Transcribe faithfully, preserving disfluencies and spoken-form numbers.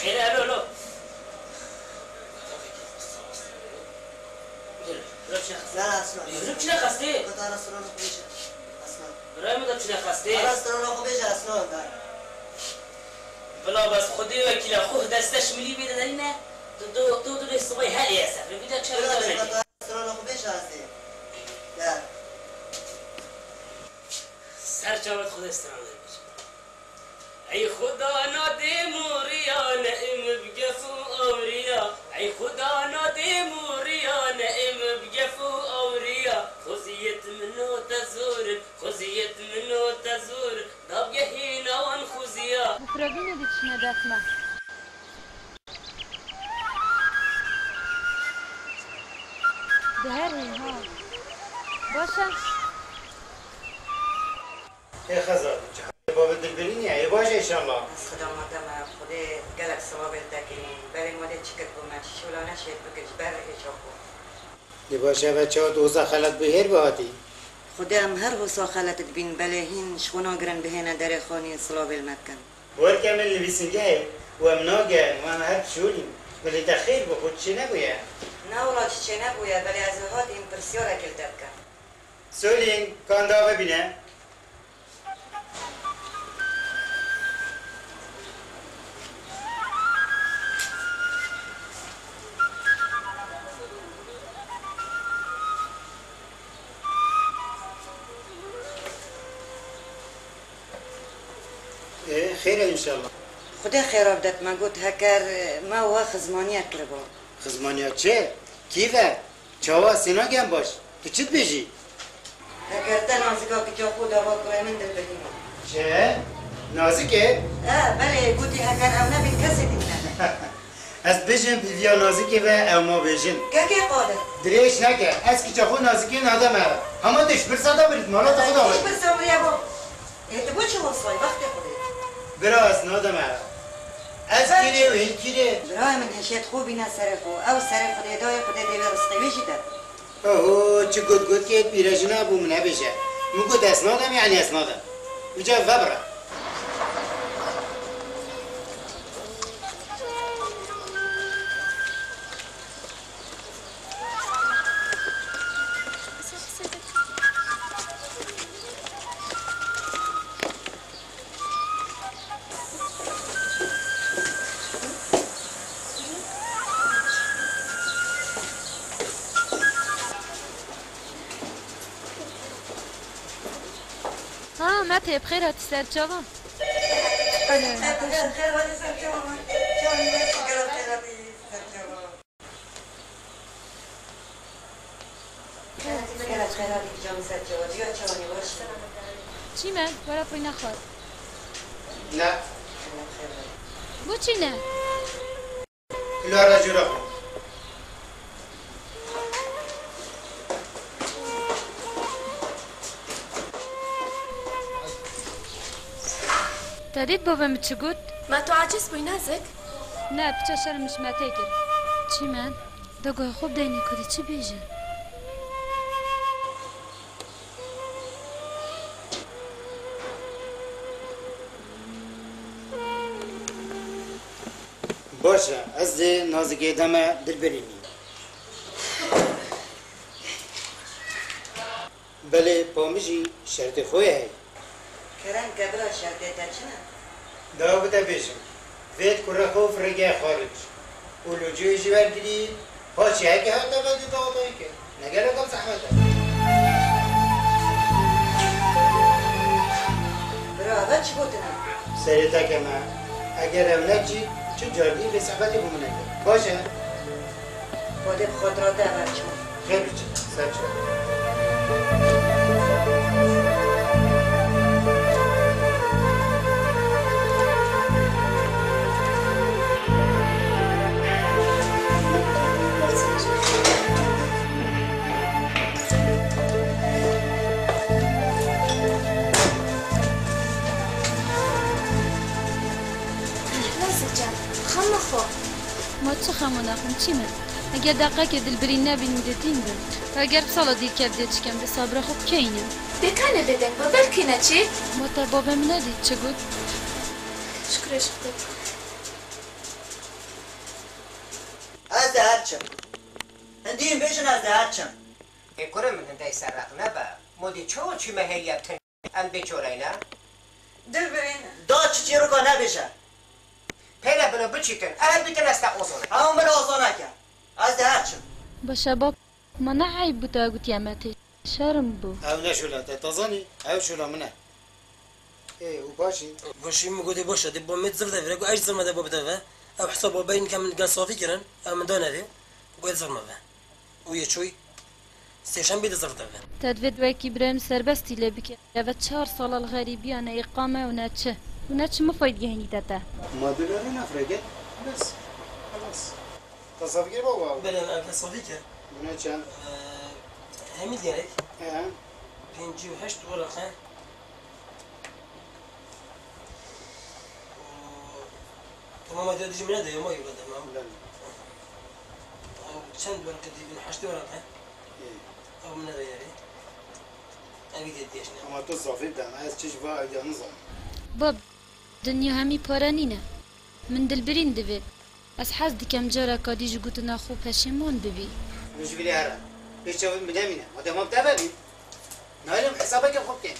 xêr e, alo, alo. Yürü, yürü, çi Ne, Aslan? Yürü, çi xestê? Kota restorana xwe bêje. Aslan. Birayê min de çi xestê? Kota restorana xwe bêje, Aslan, da. Bila bes Xwedê wekîla xwe deste şimilî bê de derîne. Tu, tu, tu, tu lê sibay her ê sefre. Bir de çevre Bila de bê, kota restorana xwe bêje, ez dê. De. Ser çavet Xwedê strana bêje. Ey Xuda, nadê moriya, ne ê min bi gef û awriya. Ey Xuda, nadê moriya, ne ê min bi gef û awriya. Xweziyet min û te zor in, xweziyet min û te zor in. Dabgehîna wan xuziya. Bi firovînê diçine def me. Diherîn, ha. Baş e. Ê Xezal, çi halê bavê Dilberînê ye? Ê baş e înşallah. Ez Xweda made me, Xwedê gelek silavê li te kirî. Belê ma dê çi kir bo me, çi şola neşêt bikir ji ber êşa xwe. Ê baş e, ve çawa tu wisa xelet bû hêr ve hatî? Xwedê em her wisa xelet dibîn, belê hîn ji xwe nagirin bihêne derê xanî silavê li me bikin. Werke min li vîsingehê û em nagerin û em her şolîn. Belê te xêr bû, xwe çi çênebûye? Na wela çi çênebûye, belê ez ê hatîm pirsyarek li te bikim. Solîn, ka da bibîne. Ê, xêr e înşallah. Xwedê xêra bide, me got heker me we xizmaniyek kiribo. Xizmaniya çi? Kî ve? Çawa, sê nagem baş? Tu çi dibêjî? Heger te nazika kiça xwe dava kurê min dilbirî min. Çi? Nazikê? E, belê, gotî heger ew nebîn kesê dî nebe. Ez dibêjim pîviya nazikê ve ew ma bêjin. Kekê Qadir. Dirêj neke, ez kiça xwe nazikê nademe. Hema tu ji pirsa de birît, mala te xwe da Hiç wê. Pirsa wiriye bo. Ê, tu bo çi wesay, wextê Xwedê? Bira, ez nademe. Ez kîrê û hîn kîrê. Birayê min, hişê xwe bîne serê xwe. Ew serê Xwedê dayê, Xwedê dê wê rizqê wî jî de. Oho, çi got got kê pîrejina bû min nebêje. Min got ez nadem, yanî ez nadem. Uca vebira. Ha, Metê, bi xêr hatî ser çavan. Alo. Çî me? Were pey nexwar. Ne. Bo çî ne? Lara jûra xwe. Te dît bavê min çi got? Ma tu aciz bûyî nazik? Ne, piça şerm ji me tê kir. Çîmen, de guhê xwe bideyne ku dê çi bêje. Baş e, ez dê nazikê deme dilberînî. Belê pa min jî şertê xwe ye hey. Kerem ke bira, şertê te çi ne? Dawa bi te bêjim. Vêt kurê xwe firêke xaric û locê wê jî wergirî, paşê heke hate ve dê dawatayî ke. Ne gelek em zehmet e. Bira, eve çi gotine? Serê te keme. Eger ew necî, çi cardî bê zehmetê bû min neke. Baş e. Xwedê bi xatira te eve çi. Xêr biçin, ser çav. Nazik can, xem mexwe. Ma çi xem û naxim, çi me? Eger deqekê dilbirî nebînim dê tîn bim. Eger bi sala dîrkev dê çikem, dê sabira xwe bikeynim. Dê ka nebê deng be, belkî neçê? Ma te bavê min nedît çi got? Şikirê ji Xwedê. Ez dê her çim. Hindî min bêjin ez dê her çim. Ê kurê min hindey serreq nebe. Ma dê çawa çûme hêliya bi tenê? Em bêçare ne? Dilbirîn. Da çi çîroka nebêje. Pêle bino biçîtin. Ev bitin ez te ozone. Hema min ozone ke. Ez dê her çim. Baş e bab, ma ne eyb bû te gotiye me tê. Şerm bû. Ew ne şûla te, te zanî? Ew şûla min e. Ê, û paşî? Paşî min gotê baş e, dê bo me zir de vire, got ez zir me de bo bide ve. Ew hesaba beyîn ke min gel safî kirin, ew min da nevê. Got ez zir me ve. Û yê çûy, sêşembê de zir de ve. Te divê wekî birayê min serbestî lê bike. Eve çar sala li xerîbiya ne îqame û ne çi. Û ne çi mifayî digehînî te te. Ma dilere nefrege. Bes. Xelas. Te safî kir baba? Belê, me eve safî kir. Bûne çend? Ee, hemî gerek. He. Pêncî û heşt weraq e. Tamam, hadi dijî min de, ma yura demam. Belê. Çend weraq dibin? Heşt weraq e. Ê. Ew min de yeri. Evi de diyeşne. Ama tu zafî dana, ez çi ji va eyda nizanim. Bab, dinya hemî pare nîne. Min dilbirîn divê. Ez hez dikem careka dî ji gotina xwe peşîman bibî. Min ji vîrê here. Pêşçavî min nemîne. Ma demam te vebî. Naylim hesabeke xwe bike.